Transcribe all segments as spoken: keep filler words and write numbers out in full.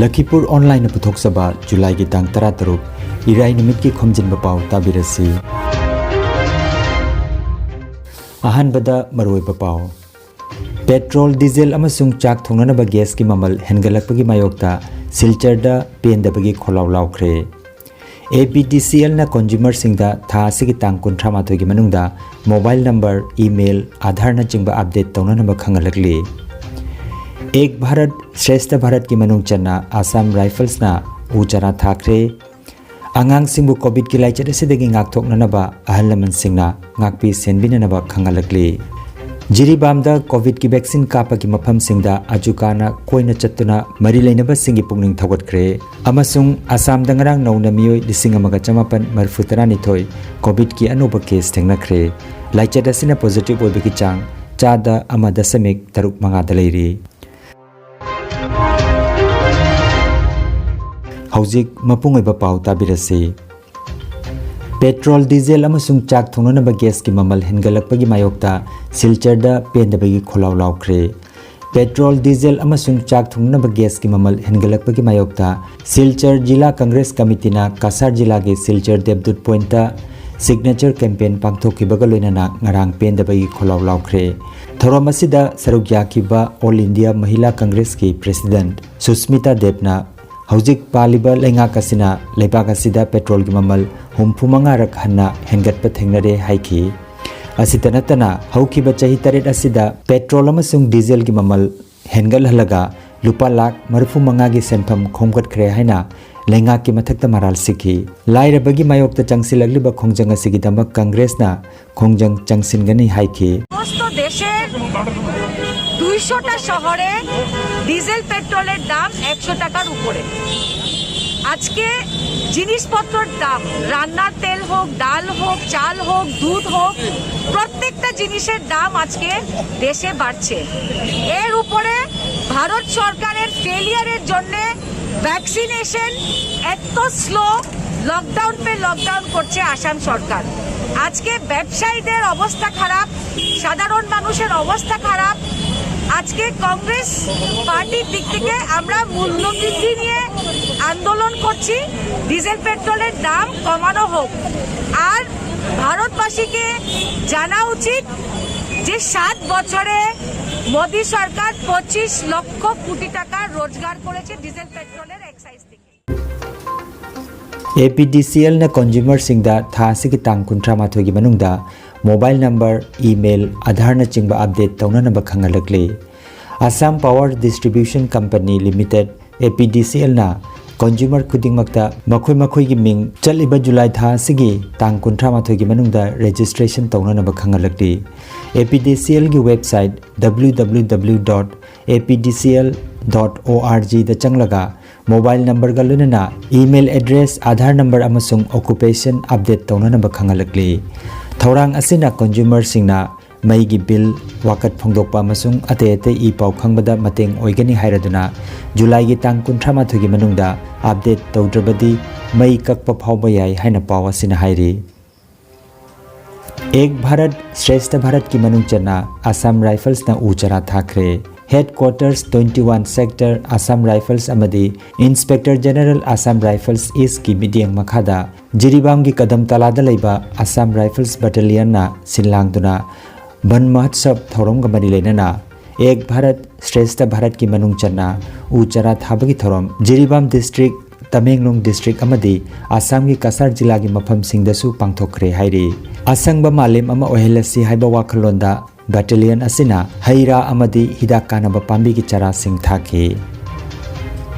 ꯂꯈꯤꯄꯨꯔ ꯑꯣꯟꯂꯥꯏꯟꯅ ꯄꯨꯊꯣꯛꯆꯕ ꯖꯨꯂꯥꯏꯒꯤ ꯇꯥꯡ ꯇꯔꯥꯇꯔꯨꯛ, ꯏꯔꯥꯏ ꯅꯨꯃꯤꯠꯀꯤ ꯈꯣꯝꯖꯤꯟꯕ ꯄꯥꯎ ꯇꯥꯕꯤꯔꯁꯤ꯫ ꯑꯍꯥꯟꯕꯗ ꯃꯔꯨꯑꯣꯏꯕ ꯄꯥꯎ꯫ ꯄꯦꯇ꯭ꯔꯣꯜ, ꯗꯤꯖꯦꯜ ꯑꯃꯁꯨꯡ ꯆꯥꯛ ꯊꯣꯡꯅꯅꯕ ꯒ꯭ꯌꯥꯁꯀꯤ ꯃꯃꯜ ꯍꯦꯟꯒꯠꯂꯛꯄꯒꯤ ꯃꯥꯌꯣꯛꯇ ꯁꯤꯜꯆꯔꯗ ꯄꯦꯟꯗꯕꯒꯤ ꯈꯣꯜꯂꯥꯎ ꯂꯥꯎꯈ꯭ꯔꯦ꯫ ꯑꯦ ꯄꯤ ꯗꯤ ꯁꯤ ꯑꯦꯜꯅ ꯀꯣꯟꯖꯨꯃꯔꯁꯤꯡꯗ ꯊꯥ ꯑꯁꯤꯒꯤ ꯇꯥꯡ ꯀꯨꯟꯊ꯭ꯔꯥ ꯃꯥꯊꯣꯏꯒꯤ ꯃꯅꯨꯡꯗ ꯃꯣꯕꯥꯏꯜ ꯅꯝꯕꯔ, ꯏꯃꯦꯜ, ꯑꯥꯙꯥꯔꯅꯆꯤꯡꯕ ꯑꯞꯗꯦꯠ ꯇꯧꯅꯅꯕ ꯈꯪꯍꯜꯂꯛꯂꯤ꯫ ꯑꯦꯛ ꯚꯥꯔꯠ ꯁ꯭ꯔꯦꯁꯊ ꯚꯥꯔꯠꯀꯤ ꯃꯅꯨꯡ ꯆꯟꯅ ꯑꯁꯥꯝ ꯔꯥꯏꯐꯜꯁꯅ ꯎ ꯆꯥꯔꯥ ꯊꯥꯈ꯭ꯔꯦ꯫ ꯑꯉꯥꯡꯁꯤꯡꯕꯨ ꯀꯣꯚꯤꯗꯀꯤ ꯂꯥꯏꯆꯠ ꯑꯁꯤꯗꯒꯤ ꯉꯥꯛꯊꯣꯛꯅꯅꯕ ꯑꯍꯜ ꯂꯃꯟꯁꯤꯡꯅ ꯉꯥꯛꯄꯤ ꯁꯦꯟꯕꯤꯅꯅꯕ ꯈꯪꯍꯜꯂꯛꯂꯤ꯫ ꯖꯤꯔꯤꯕꯥꯝꯗ ꯀꯣꯚꯤꯗꯀꯤ ꯚꯦꯛꯁꯤꯟ ꯀꯥꯞꯄꯒꯤ ꯃꯐꯝꯁꯤꯡꯗ ꯑꯖꯨꯀꯥꯅ ꯀꯣꯏꯅ ꯆꯠꯇꯨꯅ ꯃꯔꯤ ꯂꯩꯅꯕꯁꯤꯡꯒꯤ ꯄꯨꯛꯅꯤꯡ ꯊꯧꯒꯠꯈ꯭ꯔꯦ꯫ ꯑꯃꯁꯨꯡ ꯑꯁꯥꯝꯗ ꯉꯔꯥꯡ ꯅꯧꯅ ꯃꯤꯑꯣꯏ ꯂꯤꯁꯤꯡ ꯑꯃꯒ ꯆꯃꯥꯄꯟ ꯃꯔꯤꯐꯨ ꯇꯔꯥꯅꯤꯊꯣꯏ ꯀꯣꯚꯤꯗꯀꯤ ꯑꯅꯧꯕ ꯀꯦꯁ ꯊꯦꯡꯅꯈ꯭ꯔꯦ꯫ ꯂꯥꯏꯆꯠ ꯑꯁꯤꯅ ꯄꯣꯖꯤꯇꯤꯚ ꯑꯣꯏꯕꯒꯤ ꯆꯥꯡ ꯆꯥꯗ ꯑꯃ ꯗꯁꯃꯤꯛ ꯇꯔꯨꯛ ꯃꯉꯥꯗ ꯂꯩꯔꯤ꯫ ꯍꯧꯖꯤꯛ ꯃꯄꯨꯡ ꯑꯣꯏꯕ ꯄꯥꯎ ꯇꯥꯕꯤꯔꯁꯤ꯫ ꯄꯦꯇ꯭ꯔꯣꯜ, ꯗꯤꯖꯦꯜ ꯑꯃꯁꯨꯡ ꯆꯥꯛ ꯊꯣꯡꯅꯅꯕ ꯒ꯭ꯌꯥꯁꯀꯤ ꯃꯃꯜ ꯍꯦꯟꯒꯠꯂꯛꯄꯒꯤ ꯃꯥꯌꯣꯛꯇ ꯁꯤꯜꯆꯔꯗ ꯄꯦꯟꯗꯕꯒꯤ ꯈꯣꯜꯂꯥꯎ ꯂꯥꯎꯈ꯭ꯔꯦ꯫ ꯄꯦꯇ꯭ꯔꯣꯜ, ꯗꯤꯖꯦꯜ ꯑꯃꯁꯨꯡ ꯆꯥꯛ ꯊꯣꯡꯅꯅꯕ ꯒ꯭ꯌꯥꯁꯀꯤ ꯃꯃꯜ ꯍꯦꯟꯒꯠꯂꯛꯄꯒꯤ ꯃꯥꯌꯣꯛꯇ ꯁꯤꯜꯆꯔ ꯖꯤꯂꯥ ꯀꯪꯒ꯭ꯔꯦꯁ ꯀꯃꯤꯇꯤꯅ ꯀꯁꯥꯔ ꯖꯤꯂꯥꯒꯤ ꯁꯤꯜꯆꯔ ꯗꯦꯕꯗꯨꯠ ꯄꯣꯏꯟꯠꯇ ꯁꯤꯒꯅꯦꯆꯔ ꯀꯦꯝꯄꯦꯟ ꯄꯥꯡꯊꯣꯛꯈꯤꯕꯒ ꯂꯣꯏꯅꯅ ꯉꯔꯥꯡ ꯄꯦꯟꯗꯕꯒꯤ ꯈꯣꯜꯂꯥꯎ ꯂꯥꯎꯈ꯭ꯔꯦ꯫ ꯊꯧꯔꯝ ꯑꯁꯤꯗ ꯁꯔꯨꯛ ꯌꯥꯈꯤꯕ ꯑꯣꯜ ꯏꯟꯗꯤꯌꯥ ꯃꯍꯤꯂꯥ ꯀꯪꯒ꯭ꯔꯦꯁꯀꯤ ꯄ꯭ꯔꯦꯁꯤꯗꯦꯟꯠ ꯁꯨꯁꯃꯤꯇꯥ ꯗꯦꯕꯅ ꯍꯧꯖꯤꯛ ꯄꯥꯜꯂꯤꯕ ꯂꯩꯉꯥꯛ ꯑꯁꯤꯅ ꯂꯩꯕꯥꯛ ꯑꯁꯤꯗ ꯄꯦꯇ꯭ꯔꯣꯜꯒꯤ ꯃꯃꯜ ꯍꯨꯝꯐꯨ ꯃꯉꯥꯔꯛ ꯍꯟꯅ ꯍꯦꯟꯒꯠꯄ ꯊꯦꯡꯅꯔꯦ ꯍꯥꯏꯈꯤ꯫ ꯑꯁꯤꯇ ꯅꯠꯇꯅ, ꯍꯧꯈꯤꯕ ꯆꯍꯤ ꯇꯔꯦꯠ ꯑꯁꯤꯗ ꯄꯦꯇ꯭ꯔꯣꯜ ꯑꯃꯁꯨꯡ ꯗꯤꯖꯦꯜꯒꯤ ꯃꯃꯜ ꯍꯦꯟꯒꯠꯍꯜꯂꯒ ꯂꯨꯄꯥ ꯂꯥꯈ ꯃꯔꯤꯐꯨ ꯃꯉꯥꯒꯤ ꯁꯦꯟꯐꯝ ꯈꯣꯝꯒꯠꯈ꯭ꯔꯦ ꯍꯥꯏꯅ ꯂꯩꯉꯥꯛꯀꯤ ꯃꯊꯛꯇ ꯃꯔꯥꯜ ꯁꯤꯈꯤ꯫ ꯂꯥꯏꯔꯕꯒꯤ ꯃꯥꯌꯣꯛꯇ ꯆꯪꯁꯤꯜꯂꯛꯂꯤꯕ ꯈꯣꯡꯖꯪ ꯑꯁꯤꯒꯤꯗꯃꯛ ꯀꯪꯒ꯭ꯔꯦꯁꯅ ꯈꯣꯡꯖꯪ ꯆꯪꯁꯤꯟꯒꯅꯤ ꯍꯥꯏꯈꯤ꯫ সমস্ত দেশের দুইশোটা শহরে ডিজেল পেট্রোলের দাম একশো টাকার উপরে। আজকে জিনিসপত্রের দাম, রান্নার তেল হোক, ডাল হোক, চাল হোক, দুধ হোক, প্রত্যেকটা জিনিসের দাম আজকে দেশে বাড়ছে। এর উপরে ভারত সরকারের ফেলিয়ারের জন্য ভ্যাকসিনেশন এত স্লো, লকডাউন পে লকডাউন করছে আসাম সরকার। আজকে ব্যবসায়ীদের অবস্থা খারাপ, সাধারণ মানুষের অবস্থা খারাপ। আজকে কংগ্রেস পার্টির দিক থেকে আমরা মূল্যবৃদ্ধি নিয়ে আন্দোলন করছি। ডিজেল পেট্রোলের দাম কমানো হোক। আর ভারতবাসীকে জানা উচিত যে সাত বছরে মোদী সরকার পঁচিশ লক্ষ কোটি টাকা রোজগার করেছে ডিজেল পেট্রোলের এক্সাইজ থেকে। ꯑꯦ ꯄꯤ ꯗꯤ ꯁꯤ ꯑꯦꯜꯅ ꯀꯟꯖꯨꯃꯔꯁꯤꯡꯗ ꯊꯥ ꯑꯁꯤꯒꯤ ꯇꯥꯡ ꯀꯨꯟꯊ꯭ꯔꯥ ꯃꯥꯊꯣꯏꯒꯤ ꯃꯅꯨꯡꯗ ꯃꯣꯕꯥꯏꯜ ꯅꯝꯕꯔ, ꯏꯃꯦꯜ, ꯑꯥꯙꯥꯔꯅꯆꯤꯡꯕ ꯑꯞꯗꯦꯠ ꯇꯧꯅꯅꯕ ꯈꯪꯍꯜꯂꯛꯂꯤ꯫ Assam Power Distribution Company Limited, A P D C L, ꯅ ꯀꯟꯖꯨꯃꯔ ꯈꯨꯗꯤꯡꯃꯛꯇ ꯃꯈꯣꯏ ꯃꯈꯣꯏꯒꯤ ꯃꯤꯡ ꯆꯠꯂꯤꯕ ꯖꯨꯂꯥꯏ ꯊꯥ ꯑꯁꯤꯒꯤ ꯇꯥꯡ ꯀꯨꯟꯊ꯭ꯔꯥ ꯃꯥꯊꯣꯏꯒꯤ ꯃꯅꯨꯡꯗ ꯔꯦꯖꯤꯁꯇ꯭ꯔꯦꯁꯟ ꯇꯧꯅꯅꯕ ꯈꯪꯍꯜꯂꯛꯂꯤ꯫ A P D C L ꯒꯤ website W W W dot A P D C L dot org ꯗ ꯆꯪꯂꯒ ꯃꯣꯕꯥꯏꯜ ꯅꯝꯕꯔꯒ ꯂꯣꯏꯅꯅ ꯏꯃꯦꯜ ꯑꯦꯗ꯭ꯔꯦꯁ, ꯑꯥꯙꯥꯔ ꯅꯝꯕꯔ ꯑꯃꯁꯨꯡ ꯑꯣꯀꯨꯄꯦꯁꯟ ꯑꯞꯗꯦꯠ ꯇꯧꯅꯅꯕ ꯈꯪꯍꯜꯂꯛꯂꯤ꯫ ꯊꯧꯔꯥꯡ ꯑꯁꯤꯅ ꯀꯟꯖꯨꯃꯔꯁꯤꯡꯅ ꯃꯩꯒꯤ ꯕꯤꯜ, ꯋꯥꯀꯠ ꯐꯣꯡꯗꯣꯛꯄ ꯑꯃꯁꯨꯡ ꯑꯇꯩ ꯑꯇꯩ ꯏ ꯄꯥꯎ ꯈꯪꯕꯗ ꯃꯇꯦꯡ ꯑꯣꯏꯒꯅꯤ ꯍꯥꯏꯔꯗꯨꯅ ꯖꯨꯂꯥꯏꯒꯤ ꯇꯥꯡ ꯀꯨꯟꯊ꯭ꯔꯥ ꯃꯥꯊꯣꯏꯒꯤ ꯃꯅꯨꯡꯗ ꯑꯞꯗꯦꯠ ꯇꯧꯗ꯭ꯔꯕꯗꯤ ꯃꯩ ꯀꯛꯄ ꯐꯥꯎꯕ ꯌꯥꯏ ꯍꯥꯏꯅ ꯄꯥꯎ ꯑꯁꯤꯅ ꯍꯥꯏꯔꯤ꯫ ꯑꯦꯛ ꯚꯥꯔꯠ ꯁ꯭ꯔꯦꯁꯊ ꯚꯥꯔꯠꯀꯤ ꯃꯅꯨꯡ ꯆꯟꯅ ꯑꯁꯥꯝ ꯔꯥꯏꯐꯜꯁꯅ ꯎ ꯆꯥꯔꯥ ꯊꯥꯈ꯭ꯔꯦ꯫ Headquarters twenty one sector Assam Rifles ꯑꯃꯗꯤ ꯏꯟꯁꯄꯦꯛꯇꯔ ꯖꯦꯅꯔꯦꯜ ꯑꯁꯥꯝ ꯔꯥꯏꯐꯜꯁ ꯏꯁꯀꯤ ꯃꯤꯠꯌꯦꯡ ꯃꯈꯥꯗ ꯖꯤꯔꯤꯕꯥꯝꯒꯤ ꯀꯗꯝ ꯇꯥꯂꯥꯗ ꯂꯩꯕ ꯑꯁꯥꯝ ꯔꯥꯏꯐꯜꯁ ꯕꯠꯇꯥꯂꯤꯌꯟꯅ ꯁꯤꯟ ꯂꯥꯡꯗꯨꯅ ꯕꯟ ꯃꯍꯣꯠꯁꯕ ꯊꯧꯔꯝꯒ ꯃꯔꯤ ꯂꯩꯅꯅ ꯑꯦꯛ ꯚꯥꯔꯠ ꯁ꯭ꯔꯦꯁꯊ ꯚꯥꯔꯠꯀꯤ ꯃꯅꯨꯡ ꯆꯟꯅ ꯎ ꯆꯥꯔꯥ ꯊꯥꯕꯒꯤ ꯊꯧꯔꯝ ꯖꯤꯔꯤꯕꯥꯝ ꯗꯤꯁꯇ꯭ꯔꯤꯛ, ꯇꯃꯦꯡꯂꯣꯡ ꯗꯤꯁꯇ꯭ꯔꯤꯛ ꯑꯃꯗꯤ ꯑꯁꯥꯝꯒꯤ ꯀꯁꯥꯔ ꯖꯤꯂꯥꯒꯤ ꯃꯐꯝꯁꯤꯡꯗꯁꯨ ꯄꯥꯡꯊꯣꯛꯈ꯭ꯔꯦ ꯍꯥꯏꯔꯤ꯫ ꯑꯁꯪꯕ ꯃꯥꯂꯦꯝ ꯑꯃ ꯑꯣꯏꯍꯜꯂꯁꯤ ꯍꯥꯏꯕ ꯋꯥꯈꯜꯂꯣꯟꯗ ꯕꯠꯇꯥꯂꯤꯌꯟ ꯑꯁꯤꯅ ꯍꯩ ꯔꯥ ꯑꯃꯗꯤ ꯍꯤꯗꯥꯛ ꯀꯥꯟꯅꯕ ꯄꯥꯝꯕꯤꯒꯤ ꯆꯥꯔꯥꯁꯤꯡ ꯊꯥꯈꯤ꯫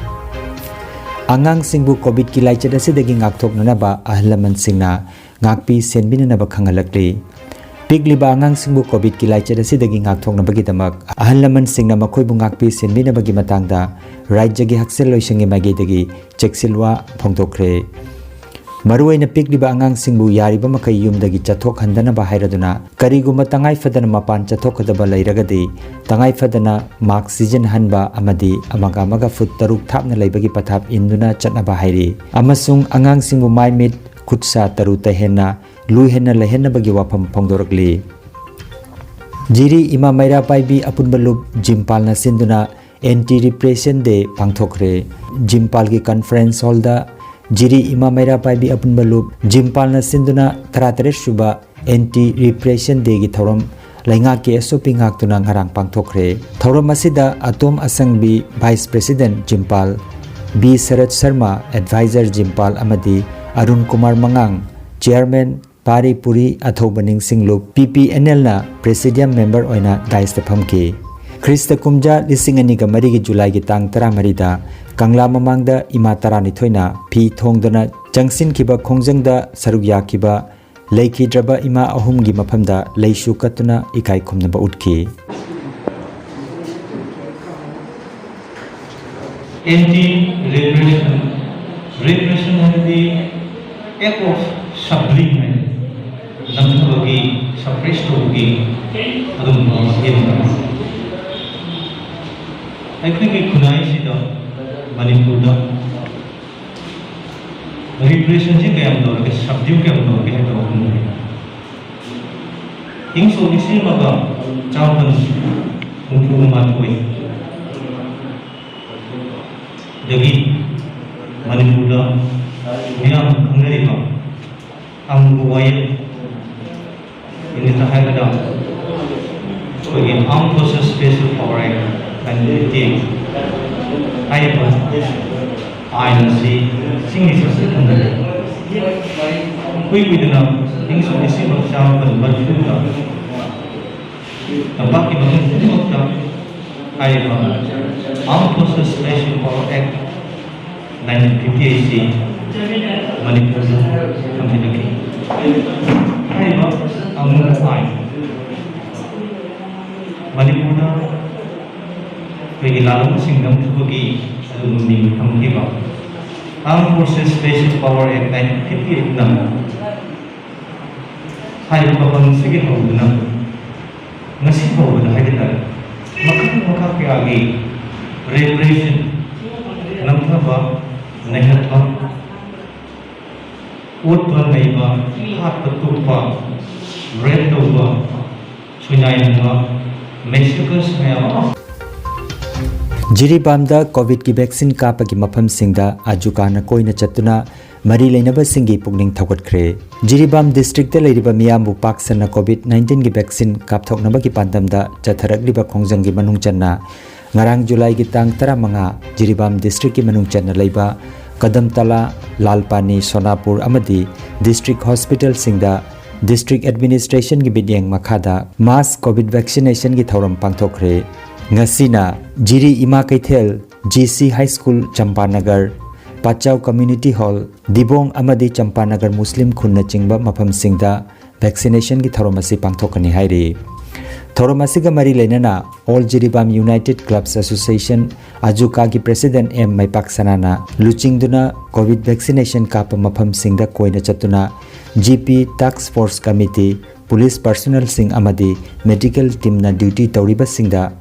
ꯑꯉꯥꯡꯁꯤꯡꯕꯨ ꯀꯣꯚꯤꯗꯀꯤ ꯂꯥꯏꯆꯠ ꯑꯁꯤꯗꯒꯤ ꯉꯥꯛꯊꯣꯛꯅꯅꯕ ꯑꯍꯜ ꯂꯃꯟꯁꯤꯡꯅ ꯉꯥꯛꯄꯤ ꯁꯦꯟꯕꯤꯅꯅꯕ ꯈꯪꯍꯜꯂꯛꯂꯤ꯫ ꯄꯤꯛꯂꯤꯕ ꯑꯉꯥꯡꯁꯤꯡꯕꯨ ꯀꯣꯚꯤꯗꯀꯤ ꯂꯥꯏꯆꯠ ꯑꯁꯤꯗꯒꯤ ꯉꯥꯛꯊꯣꯛꯅꯕꯒꯤꯗꯃꯛ ꯑꯍꯜ ꯂꯃꯟꯁꯤꯡꯅ ꯃꯈꯣꯏꯕꯨ ꯉꯥꯛꯄꯤ ꯁꯦꯟꯕꯤꯅꯕꯒꯤ ꯃꯇꯥꯡꯗ ꯔꯥꯖ꯭ꯌꯒꯤ ꯍꯛꯁꯦꯜ ꯂꯣꯏꯁꯪꯒꯤ ꯃꯥꯏꯀꯩꯗꯒꯤ ꯆꯦꯛꯁꯤꯜꯋꯥ ꯐꯣꯡꯗꯣꯛꯈ꯭ꯔꯦ꯫ ꯃꯔꯨꯑꯣꯏꯅ ꯄꯤꯛꯂꯤꯕ ꯑꯉꯥꯡꯁꯤꯡꯕꯨ ꯌꯥꯔꯤꯕ ꯃꯈꯩ ꯌꯨꯝꯗꯒꯤ ꯆꯠꯊꯣꯛꯍꯟꯗꯅꯕ ꯍꯥꯏꯔꯗꯨꯅ, ꯀꯔꯤꯒꯨꯝꯕ ꯇꯉꯥꯏ ꯐꯗꯅ ꯃꯄꯥꯟ ꯆꯠꯊꯣꯛꯀꯗꯕ ꯂꯩꯔꯒꯗꯤ, ꯇꯉꯥꯏ ꯐꯗꯅ ꯃꯥꯁ꯭ꯛ ꯁꯤꯖꯤꯟꯅꯍꯟꯕ ꯑꯃꯗꯤ ꯑꯃꯒ ꯑꯃꯒ ꯐꯨꯠ ꯇꯔꯨꯛ ꯊꯥꯞꯅ ꯂꯩꯕꯒꯤ ꯄꯊꯥꯞ ꯏꯟꯗꯨꯅ ꯆꯠꯅꯕ ꯍꯥꯏꯔꯤ꯫ ꯑꯃꯁꯨꯡ ꯑꯉꯥꯡꯁꯤꯡꯕꯨ ꯃꯥꯏ ꯃꯤꯠ, ꯈꯨꯠ ꯁꯥ ꯇꯔꯨ ꯇꯍꯦꯟꯅ, ꯂꯨ ꯍꯦꯟꯅ ꯂꯩꯍꯟꯅꯕꯒꯤ ꯋꯥꯐꯝ ꯐꯣꯡꯗꯣꯔꯛꯂꯤ꯫ ꯖꯤꯔꯤ ꯏꯃꯥ ꯃꯩꯔꯥ ꯄꯥꯏꯕꯤ ꯑꯄꯨꯟꯕ ꯂꯨꯞ ꯖꯤꯝꯄꯥꯜꯅ ꯁꯤꯟꯗꯨꯅ ꯑꯦꯟꯇꯤ ꯔꯤꯄ꯭ꯔꯦꯁꯟ ꯗꯦ ꯄꯥꯡꯊꯣꯛꯈ꯭ꯔꯦ꯫ ꯖꯤꯝꯄꯥꯜꯒꯤ ꯀꯟꯐꯔꯦꯟꯁ ꯍꯣꯜꯗ ꯖꯤꯔꯤ ꯏꯃꯥ ꯃꯩꯔꯥ ꯄꯥꯏꯕꯤ ꯑꯄꯨꯟꯕ ꯂꯨꯞ ꯖꯤꯝꯄꯥꯜꯅ ꯁꯤꯟꯗꯨꯅ ꯇꯔꯥꯇꯔꯦꯠ ꯁꯨꯕ ꯑꯦꯟꯇꯤ ꯔꯤꯄ꯭ꯔꯦꯁꯟ ꯗꯦꯒꯤ ꯊꯧꯔꯝ ꯂꯩꯉꯥꯛꯀꯤ ꯑꯦꯁ ꯑꯣ ꯄꯤ ꯉꯥꯛꯇꯨꯅ ꯉꯔꯥꯡ ꯄꯥꯡꯊꯣꯛꯈ꯭ꯔꯦ꯫ ꯊꯧꯔꯝ ꯑꯁꯤꯗ ꯑꯇꯣꯝ ꯑꯁꯪꯕꯤ ꯚꯥꯏꯁ ꯄ꯭ꯔꯦꯁꯤꯗꯦꯟꯠ ꯖꯤꯝꯄꯥꯜ, ꯕꯤ ꯁꯔꯠ ꯁꯔꯃ ꯑꯦꯗꯚꯥꯏꯖꯔ ꯖꯤꯝꯄꯥꯜ ꯑꯃꯗꯤ ꯑꯔꯨꯟ ꯀꯨꯃꯥꯔ ꯃꯉꯥꯡ ꯆꯤꯌꯔꯃꯦꯟ, ꯄꯥꯔꯤ ꯄꯨꯔꯤ ꯑꯊꯧꯕ ꯅꯤꯡꯁꯤꯡꯂꯨꯞ ꯄꯤ ꯄꯤ ꯑꯦꯟ ꯑꯦꯜꯅ ꯄ꯭ꯔꯦꯁꯤꯗꯤꯌꯝ ꯃꯦꯝꯕꯔ ꯑꯣꯏꯅ ꯗꯥꯏꯁꯇ ꯐꯝꯈꯤ꯫ ꯈ꯭ꯔꯤꯁꯇ ꯀꯨꯝꯖꯥ ꯂꯤꯁꯤꯡ ꯑꯅꯤꯒ ꯃꯔꯤꯒꯤ ꯖꯨꯂꯥꯏꯒꯤ ꯇꯥꯡ ꯇꯔꯥꯃꯔꯤꯗ ꯀꯪꯂꯥ ꯃꯃꯥꯡꯗ ꯏꯃꯥ ꯇꯔꯥꯅꯤꯊꯣꯏꯅ ꯐꯤ ꯊꯣꯡꯗꯨꯅ ꯆꯪꯁꯤꯟꯈꯤꯕ ꯈꯣꯡꯖꯪꯗ ꯁꯔꯨꯛ ꯌꯥꯈꯤꯕ ꯂꯩꯈꯤꯗ꯭ꯔꯕ ꯏꯃꯥ ꯑꯍꯨꯝꯒꯤ ꯃꯐꯝꯗ ꯂꯩꯁꯨ ꯀꯠꯇꯨꯅ ꯏꯀꯥꯏ ꯈꯨꯝꯅꯕ ꯎꯠꯈꯤ꯫ ꯑꯦꯟꯇꯤ ꯔꯤꯄ꯭ꯔꯦꯁꯟ, ꯔꯤꯄ꯭ꯔꯦꯁꯟ ꯍꯥꯏꯕꯗꯤ act of subduing ꯍꯥꯏꯅ, ꯅꯝꯊꯕꯒꯤ, suppress ꯇꯧꯕꯒꯤ ꯑꯗꯨꯒꯨꯝꯕ ꯋꯥꯐꯝ ꯑꯃꯅꯤ꯫ ꯑꯩꯈꯣꯏꯒꯤ ꯈꯨꯟꯅꯥꯏꯁꯤꯗ, ꯃꯅꯤꯄꯨꯔꯗ ꯔꯤꯄ꯭ꯔꯦꯁꯟꯁꯤ ꯀꯌꯥꯝ ꯇꯧꯔꯒꯦ, ꯁꯕꯗ꯭ꯌꯨ ꯀꯌꯥꯝ ꯇꯧꯔꯒꯦ ꯍꯥꯏꯕ ꯋꯥꯐꯝꯗꯨꯅꯤ꯫ ꯏꯪ ꯁꯣꯛ ꯂꯤꯁꯤꯡ ꯑꯃꯒ ꯆꯥꯃꯥꯄꯟ ꯍꯨꯝꯐꯨ ꯃꯥꯊꯣꯏ ꯗꯒꯤ ꯃꯅꯤꯄꯨꯔꯗ ꯃꯤꯌꯥꯝꯅ ꯈꯪꯅꯔꯤꯕ ꯑꯃꯨꯕ ꯋꯥꯌꯦꯜ, ꯏꯪꯂꯤꯁꯇ ꯍꯥꯏꯔꯒꯅ ꯑꯩꯈꯣꯏꯒꯤ Armed Forces Special Power Act nineteen fifty eight ꯍꯥꯏꯔꯤꯕ ꯑꯥꯏꯟ ꯑꯁꯤ ꯆꯤꯡꯒꯤ ꯁꯔꯨꯛꯇ ꯊꯝꯖꯔꯦ꯫ ꯀꯨꯏ ꯀꯨꯏꯗꯅ ꯏꯪ ꯁꯣꯛ ꯂꯤꯁꯤꯡ ꯑꯃ ꯆꯥꯃꯥꯄꯟ ꯃꯔꯤꯐꯨꯗ ꯇꯝꯄꯥꯛꯀꯤ ꯃꯐꯝ ꯈꯨꯗꯤꯡꯃꯛꯇ ꯍꯥꯏꯔꯤꯕ Armed Forces Special Power Act nineteen fifty eight ꯁꯤ ꯃꯅꯤꯄꯨꯔꯗ ꯊꯝꯖꯤꯜꯂꯛꯈꯤ꯫ ꯍꯥꯏꯔꯤꯕ ꯑꯃꯨꯕ ꯑꯥꯏꯟ ꯃꯅꯤꯄꯨꯔꯗ ꯑꯩꯈꯣꯏꯒꯤ ꯂꯥꯜꯂꯣꯡꯁꯤꯡ ꯅꯝꯊꯕꯒꯤ ꯑꯗꯨꯒꯨꯝꯕ ꯃꯤꯡ ꯊꯝꯈꯤꯕ Armed Forces Special Power Act nineteen fifty eight ꯅ ꯍꯥꯏꯔꯤꯕ ꯃꯐꯝꯁꯤꯒꯤ ꯍꯧꯗꯨꯅ ꯉꯁꯤ ꯐꯥꯎꯕꯗ ꯍꯥꯏꯕ ꯇꯥꯔꯦ, ꯃꯈꯜ ꯃꯈꯥ ꯀꯌꯥꯒꯤ ꯔꯤꯄ꯭ꯔꯦꯁꯟ, ꯅꯝꯊꯕ, ꯅꯩꯍꯠꯄ, ꯑꯣꯠꯄ ꯅꯩꯕ, ꯍꯥꯠꯄ ꯇꯨꯞꯄ, ꯔꯦꯞ ꯇꯧꯕ, ꯈꯨꯟꯅꯥꯏꯅꯤꯡꯕ ꯃꯦꯁꯤꯀꯁ ꯃꯌꯥꯝ ꯑꯃ꯫ ꯖꯤꯔꯤꯕꯥꯝꯗ ꯀꯣꯚꯤꯗꯀꯤ ꯚꯦꯛꯁꯤꯟ ꯀꯥꯞꯄꯒꯤ ꯃꯐꯝꯁꯤꯡꯗ ꯑꯖꯨꯀꯥꯅ ꯀꯣꯏꯅ ꯆꯠꯇꯨꯅ ꯃꯔꯤ ꯂꯩꯅꯕꯁꯤꯡꯒꯤ ꯄꯨꯛꯅꯤꯡ ꯊꯧꯒꯠꯈ꯭ꯔꯦ꯫ ꯖꯤꯔꯤꯕꯥꯝ ꯗꯤꯁꯇ꯭ꯔꯤꯛꯇ ꯂꯩꯔꯤꯕ ꯃꯤꯌꯥꯝꯕꯨ ꯄꯥꯛ ꯁꯟꯅ ꯀꯣꯚꯤꯗ ꯅꯥꯏꯟꯇꯤꯟꯒꯤ ꯚꯦꯛꯁꯤꯟ ꯀꯥꯞꯊꯣꯛꯅꯕꯒꯤ ꯄꯥꯟꯗꯝꯗ ꯆꯠꯊꯔꯛꯂꯤꯕ ꯈꯣꯡꯖꯪꯒꯤ ꯃꯅꯨꯡ ꯆꯟꯅ ꯉꯔꯥꯡ ꯖꯨꯂꯥꯏꯒꯤ ꯇꯥꯡ ꯇꯔꯥꯃꯉꯥ ꯖꯤꯔꯤꯕꯥꯝ ꯗꯤꯁꯇ꯭ꯔꯤꯛꯀꯤ ꯃꯅꯨꯡ ꯆꯟꯅ ꯂꯩꯕ ꯀꯗꯝꯇꯂꯥ, ꯂꯥꯜꯄꯥꯅꯤ, ꯁꯣꯅꯥꯄꯨꯔ ꯑꯃꯗꯤ ꯗꯤꯁꯇ꯭ꯔꯤꯛ ꯍꯣꯁꯄꯤꯇꯥꯜꯁꯤꯡꯗ ꯗꯤꯁꯇ꯭ꯔꯤꯛ ꯑꯦꯗꯃꯤꯅꯤꯁꯇ꯭ꯔꯦꯁꯟꯒꯤ ꯃꯤꯠꯌꯦꯡ ꯃꯈꯥꯗ ꯃꯥꯁ ꯀꯣꯚꯤꯗ ꯚꯦꯛꯁꯤꯅꯦꯁꯟꯒꯤ ꯊꯧꯔꯝ ꯄꯥꯡꯊꯣꯛꯈ꯭ꯔꯦ꯫ ꯉꯁꯤꯅ ꯖꯤꯔꯤ ꯏꯃꯥ Keithel, G C high school, Champanagar, Pachao community hall, Dibong ꯑꯃꯗꯤ ꯆꯝꯄꯥꯅꯒꯔ ꯃꯨꯁꯂꯤꯝ ꯈꯨꯟꯅꯆꯤꯡꯕ ꯃꯐꯝꯁꯤꯡꯗ ꯚꯦꯛꯁꯤꯅꯦꯁꯟꯒꯤ ꯊꯧꯔꯝ ꯑꯁꯤ ꯄꯥꯡꯊꯣꯛꯀꯅꯤ ꯍꯥꯏꯔꯤ꯫ ꯊꯧꯔꯝ ꯑꯁꯤꯒ ꯃꯔꯤ ꯂꯩꯅꯅ all Jiribam united clubs association, ꯑꯖꯨꯀꯥꯒꯤ ꯄ꯭ꯔꯦꯁꯤꯗꯦꯟ ꯑꯦꯝ ꯃꯩꯄꯥꯛ ꯁꯅꯥꯅ ꯂꯨꯆꯤꯡꯗꯨꯅ ꯀꯣꯚꯤꯗ ꯚꯦꯛꯁꯤꯅꯦꯁꯟ ꯀꯥꯞꯄ ꯃꯐꯝꯁꯤꯡꯗ ꯀꯣꯏꯅ ꯆꯠꯇꯨꯅ ꯖꯤ ꯄꯤ ꯇꯥꯛꯁ ꯐꯣꯔꯁ ꯀꯃꯤꯇꯤ, ꯄꯨꯂꯤꯁ ꯄꯔꯁꯣꯅꯦꯜꯁꯤꯡ ꯑꯃꯗꯤ ꯃꯦꯗꯤꯀꯦꯜ ꯇꯤꯝꯅ ꯗ꯭ꯌꯨꯇꯤ ꯇꯧꯔꯤꯕꯁꯤꯡꯗ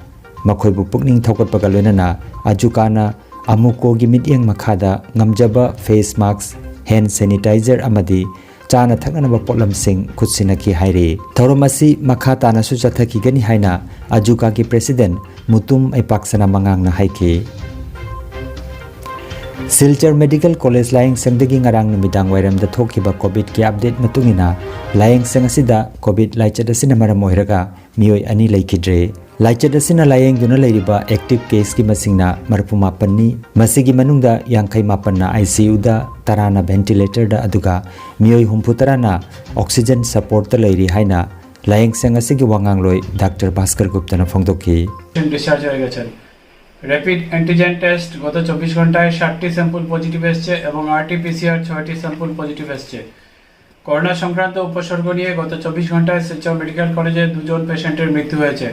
ꯃꯈꯣꯏꯕꯨ ꯄꯨꯛꯅꯤꯡ ꯊꯧꯒꯠꯄꯒ ꯂꯣꯏꯅꯅ ꯑꯖꯨꯀꯥꯅ ꯑꯃꯨꯀꯣꯒꯤ ꯃꯤꯠꯌꯦꯡ ꯃꯈꯥꯗ ꯉꯝꯖꯕ ꯐꯦꯁ ꯃꯥꯛꯁ, ꯍꯦꯟ ꯁꯦꯅꯤꯇꯥꯏꯖꯔ ꯑꯃꯗꯤ ꯆꯥꯅ ꯊꯛꯅꯅꯕ ꯄꯣꯠꯂꯝꯁꯤꯡ ꯈꯨꯠꯁꯤꯟꯅꯈꯤ ꯍꯥꯏꯔꯤ꯫ ꯊꯧꯔꯝ ꯑꯁꯤ ꯃꯈꯥ ꯇꯥꯅꯁꯨ ꯆꯠꯊꯈꯤꯒꯅꯤ ꯍꯥꯏꯅ ꯑꯖꯨꯀꯥꯒꯤ ꯄ꯭ꯔꯦꯁꯤꯗꯦꯟ ꯃꯨꯇꯨꯝ ꯑꯩꯄꯥꯛꯁꯅꯥ ꯃꯉꯥꯡꯅ ꯍꯥꯏꯈꯤ꯫ ꯁꯤꯜꯆꯔ ꯃꯦꯗꯤꯀꯦꯜ ꯀꯣꯂꯦꯖ ꯂꯥꯌꯦꯡꯁꯪꯗꯒꯤ ꯉꯔꯥꯡ ꯅꯨꯃꯤꯗꯥꯡ ꯋꯥꯏꯔꯝꯗ ꯊꯣꯛꯈꯤꯕ ꯀꯣꯚꯤꯗꯀꯤ ꯑꯞꯗꯦꯠ ꯃꯇꯨꯡ ꯏꯟꯅ, ꯂꯥꯌꯦꯡꯁꯪ ꯑꯁꯤꯗ ꯀꯣꯚꯤꯗ ꯂꯥꯏꯆꯠ ꯑꯁꯤꯅ ꯃꯔꯝ ꯑꯣꯏꯔꯒ ꯃꯤꯑꯣꯏ ꯑꯅꯤ ꯂꯩꯈꯤꯗ꯭ꯔꯦ꯫ ꯂꯥꯏꯆꯠ ꯑꯁꯤꯅ ꯂꯥꯌꯦꯡꯗꯨꯅ ꯂꯩꯔꯤꯕ ꯑꯦꯛꯇꯤꯚ ꯀꯦꯁꯀꯤ ꯃꯁꯤꯡꯅ ꯃꯔꯤꯐꯨ ꯃꯥꯄꯟꯅꯤ꯫ ꯃꯁꯤꯒꯤ ꯃꯅꯨꯡꯗ ꯌꯥꯡꯈꯩ ꯃꯥꯄꯟꯅ ꯑꯥꯏ ꯁꯤ ꯌꯨꯗ, ꯇꯔꯥꯅ ꯚꯦꯟꯇꯤꯂꯦꯇꯔꯗ, ꯑꯗꯨꯒ ꯃꯤꯑꯣꯏ ꯍꯨꯝꯐꯨ ꯇꯔꯥꯅ ꯑꯣꯛꯁꯤꯖꯟ ꯁꯄꯣꯔꯠꯇ ꯂꯩꯔꯤ ꯍꯥꯏꯅ ꯂꯥꯌꯦꯡꯁꯪ ꯑꯁꯤꯒꯤ ꯋꯥꯉꯥꯡꯂꯣꯏ ꯗꯥꯛꯇꯔ ꯚꯥꯁꯀꯔ ꯒꯨꯞꯇꯅ ꯐꯣꯡꯗꯣꯛꯈꯤ꯫ ডিসচার্জ হয়ে গেছেন। র্যাপিড অ্যান্টিজেন টেস্ট গত চব্বিশ ঘন্টায় সাতটি স্যাম্পল পজিটিভ এসছে এবং আরটিপিসিআর ছয়টি স্যাম্পল পজিটিভ এসছে। করোনা সংক্রান্ত উপসর্গ নিয়ে গত চব্বিশ ঘন্টায় শিলচর মেডিকেল কলেজে দুজন পেশেন্টের মৃত্যু হয়েছে।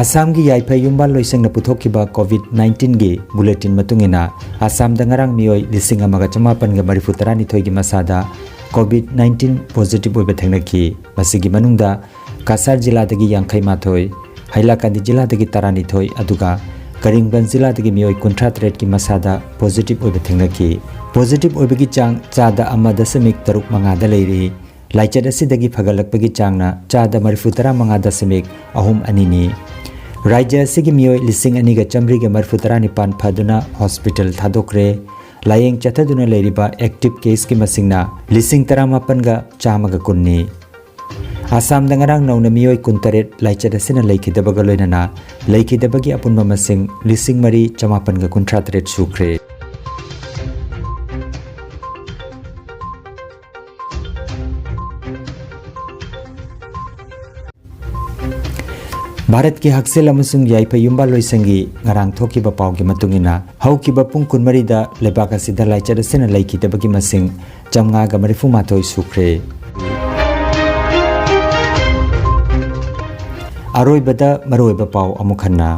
ꯑꯁꯥꯝꯒꯤ ꯌꯥꯏꯐ ꯌꯨꯝꯕꯥꯜ ꯂꯣꯏꯁꯪꯅ ꯄꯨꯊꯣꯛꯈꯤꯕ ꯀꯣꯚꯤꯗ ꯅꯥꯏꯟꯇꯤꯟꯒꯤ ꯕꯨꯂꯦꯇꯤꯟ ꯃꯇꯨꯡ ꯏꯟꯅ, ꯑꯁꯥꯝꯗ ꯉꯔꯥꯡ ꯃꯤꯑꯣꯏ ꯂꯤꯁꯤꯡ ꯑꯃꯒ ꯆꯃꯥꯄꯟꯒ ꯃꯔꯤꯐꯨ ꯇꯔꯥꯅꯤꯊꯣꯏꯒꯤ ꯃꯁꯥꯗ ꯀꯣꯚꯤꯗ ꯅꯥꯏꯟꯇꯤꯟ ꯄꯣꯖꯤꯇꯤꯚ ꯑꯣꯏꯕ ꯊꯦꯡꯅꯈꯤ꯫ ꯃꯁꯤꯒꯤ ꯃꯅꯨꯡꯗ ꯀꯁꯥꯔ ꯖꯤꯂꯥꯗꯒꯤ ꯌꯥꯡꯈꯩ ꯃꯥꯊꯣꯏ, ꯍꯩꯂꯥꯀꯥꯟꯗꯤ ꯖꯤꯂꯥꯗꯒꯤ ꯇꯔꯥꯅꯤꯊꯣꯏ, ꯑꯗꯨꯒ ꯀꯔꯤꯝꯒꯟꯖ ꯖꯤꯂꯥꯗꯒꯤ ꯃꯤꯑꯣꯏ ꯀꯨꯟꯊ꯭ꯔꯥ ꯇꯔꯦꯠꯀꯤ ꯃꯁꯥꯗ ꯄꯣꯖꯤꯇꯤꯚ ꯑꯣꯏꯕ ꯊꯦꯡꯅꯈꯤ꯫ ꯄꯣꯖꯤꯇꯤꯚ ꯑꯣꯏꯕꯒꯤ ꯆꯥꯡ ꯆꯥꯗ ꯑꯃ ꯗꯁꯃꯤꯛ ꯇꯔꯨꯛ ꯃꯉꯥꯗ ꯂꯩꯔꯤ꯫ ꯂꯥꯏꯆꯠ ꯑꯁꯤꯗꯒꯤ ꯐꯒꯠꯂꯛꯄꯒꯤ ꯆꯥꯡꯅ ꯆꯥꯗ ꯃꯔꯤꯐꯨ ꯇꯔꯥ ꯃꯉꯥ ꯗꯁꯃꯤꯛ ꯑꯍꯨꯝ ꯑꯅꯤꯅꯤ꯫ ꯔꯥꯖ꯭ꯌ ꯑꯁꯤꯒꯤ ꯃꯤꯑꯣꯏ ꯂꯤꯁꯤꯡ ꯑꯅꯤꯒ ꯆꯥꯃꯔꯤꯒ ꯃꯔꯤꯐꯨ ꯇꯔꯥꯅꯤꯄꯥꯟ ꯐꯗꯨꯅ ꯍꯣꯁꯄꯤꯇꯥꯜ ꯊꯥꯗꯣꯛꯈ꯭ꯔꯦ꯫ ꯂꯥꯌꯦꯡ ꯆꯠꯊꯗꯨꯅ ꯂꯩꯔꯤꯕ ꯑꯦꯛꯇꯤꯚ ꯀꯦꯁꯀꯤ ꯃꯁꯤꯡꯅ ꯂꯤꯁꯤꯡ ꯇꯔꯥꯃꯥꯄꯟꯒ ꯆꯥꯝꯃꯒ ꯀꯨꯟꯅꯤ꯫ ꯑꯁꯥꯝꯗ ꯉꯔꯥꯡ ꯅꯧꯅ ꯃꯤꯑꯣꯏ ꯀꯨꯟꯇꯔꯦꯠ ꯂꯥꯏꯆꯠ ꯑꯁꯤꯅ ꯂꯩꯈꯤꯗꯕꯒ ꯂꯣꯏꯅꯅ ꯂꯩꯈꯤꯗꯕꯒꯤ ꯑꯄꯨꯟꯕ ꯃꯁꯤꯡ ꯂꯤꯁꯤꯡ ꯃꯔꯤ ꯆꯃꯥꯄꯟꯒ ꯀꯨꯟꯊ꯭ꯔꯥ ꯇꯔꯦꯠ ꯁꯨꯈ꯭ꯔꯦ꯫ ꯚꯥꯔꯠꯀꯤ ꯍꯛꯁꯦꯜ ꯑꯃꯁꯨꯡ ꯌꯥꯏꯐ ꯌꯨꯝꯕꯥꯜ ꯂꯣꯏꯁꯪꯒꯤ ꯉꯔꯥꯡ ꯊꯣꯛꯈꯤꯕ ꯄꯥꯎꯒꯤ ꯃꯇꯨꯡ ꯏꯟꯅ, ꯍꯧꯈꯤꯕ ꯄꯨꯡ ꯀꯨꯟꯃꯔꯤꯗ ꯂꯩꯕꯥꯛ ꯑꯁꯤꯗ ꯂꯥꯏꯆꯠ ꯑꯁꯤꯅ ꯂꯩꯈꯤꯗꯕꯒꯤ ꯃꯁꯤꯡ ꯆꯥꯝꯃꯉꯥꯒ ꯃꯔꯤꯐꯨ ꯃꯥꯊꯣꯏ ꯁꯨꯈ꯭ꯔꯦ꯫ ꯑꯔꯣꯏꯕꯗ ꯃꯔꯨꯑꯣꯏꯕ ꯄꯥꯎ ꯑꯃꯨꯛ ꯍꯟꯅ꯫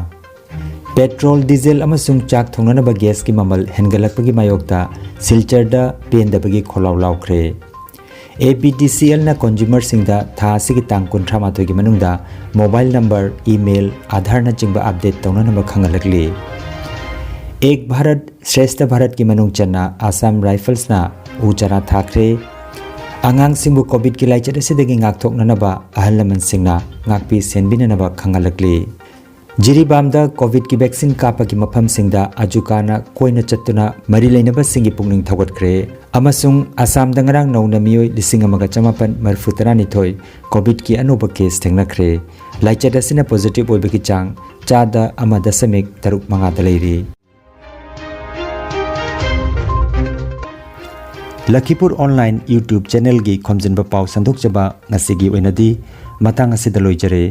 ꯄꯦꯇ꯭ꯔꯣꯜ, ꯗꯤꯖꯦꯜ ꯑꯃꯁꯨꯡ ꯆꯥꯛ ꯊꯣꯡꯅꯅꯕ ꯒ꯭ꯌꯥꯁꯀꯤ ꯃꯃꯜ ꯍꯦꯟꯒꯠꯂꯛꯄꯒꯤ ꯃꯥꯌꯣꯛꯇ ꯁꯤꯜꯆꯔꯗ ꯄꯦꯟꯗꯕꯒꯤ ꯈꯣꯜꯂꯥꯎ ꯂꯥꯎꯈ꯭ꯔꯦ꯫ ꯑꯦ ꯕꯤ ꯗꯤ ꯁꯤ ꯑꯦꯜꯅ ꯀꯣꯟꯖꯨꯃꯔꯁꯤꯡꯗ ꯊꯥ ꯑꯁꯤꯒꯤ ꯇꯥꯡ ꯀꯨꯟꯊ꯭ꯔꯥ ꯃꯥꯊꯣꯏꯒꯤ ꯃꯅꯨꯡꯗ ꯃꯣꯕꯥꯏꯜ ꯅꯝꯕꯔ, ꯏꯃꯦꯜ, ꯑꯥꯙꯥꯔꯅꯆꯤꯡꯕ ꯑꯞꯗꯦꯠ ꯇꯧꯅꯅꯕ ꯈꯪꯍꯜꯂꯛꯂꯤ꯫ ꯑꯦꯛ ꯚꯥꯔꯠ ꯁ꯭ꯔꯦꯁꯊ ꯚꯥꯔꯠꯀꯤ ꯃꯅꯨꯡ ꯆꯟꯅ ꯑꯁꯥꯝ ꯔꯥꯏꯐꯜꯁꯅ ꯎ ꯆꯥꯔꯥ ꯊꯥꯈ꯭ꯔꯦ꯫ ꯑꯉꯥꯡꯁꯤꯡꯕꯨ ꯀꯣꯚꯤꯗꯀꯤ ꯂꯥꯏꯆꯠ ꯑꯁꯤꯗꯒꯤ ꯉꯥꯛꯊꯣꯛꯅꯅꯕ ꯑꯍꯜ ꯂꯃꯟꯁꯤꯡꯅ ꯉꯥꯛꯄꯤ ꯁꯦꯟꯕꯤꯅꯅꯕ ꯈꯪꯍꯜꯂꯛꯂꯤ꯫ ꯖꯤꯔꯤꯕꯥꯝꯗ ꯀꯣꯚꯤꯗꯀꯤ ꯚꯦꯛꯁꯤꯟ ꯀꯥꯞꯄꯒꯤ ꯃꯐꯝꯁꯤꯡꯗ ꯑꯖꯨꯀꯥꯅ ꯀꯣꯏꯅ ꯆꯠꯇꯨꯅ ꯃꯔꯤ ꯂꯩꯅꯕꯁꯤꯡꯒꯤ ꯄꯨꯛꯅꯤꯡ ꯊꯧꯒꯠꯈ꯭ꯔꯦ꯫ ꯑꯃꯁꯨꯡ ꯑꯁꯥꯝꯗ ꯉꯔꯥꯡ ꯅꯧꯅ ꯃꯤꯑꯣꯏ ꯂꯤꯁꯤꯡ ꯑꯃꯒ ꯆꯃꯥꯄꯟ ꯃꯔꯤꯐꯨ ꯇꯔꯥꯅꯤꯊꯣꯏ ꯀꯣꯚꯤꯗꯀꯤ ꯑꯅꯧꯕ ꯀꯦꯁ ꯊꯦꯡꯅꯈ꯭ꯔꯦ꯫ ꯂꯥꯏꯆꯠ ꯑꯁꯤꯅ ꯄꯣꯖꯤꯇꯤꯚ ꯑꯣꯏꯕꯒꯤ ꯆꯥꯡ ꯆꯥꯗ ꯑꯃ ꯗꯁꯃꯤꯛ ꯇꯔꯨꯛ ꯃꯉꯥꯗ ꯂꯩꯔꯤ꯫ ꯂꯈꯤꯄꯨꯔ ꯑꯣꯟꯂꯥꯏꯟ YouTube ꯆꯦꯅꯦꯜꯒꯤ ꯈꯣꯝꯖꯤꯟꯕ ꯄꯥꯎ ꯁꯟꯗꯣꯛꯆꯕ ꯉꯁꯤꯒꯤ ꯑꯣꯏꯅꯗꯤ ꯃꯇꯥꯡ ꯑꯁꯤꯗ ꯂꯣꯏꯖꯔꯦ꯫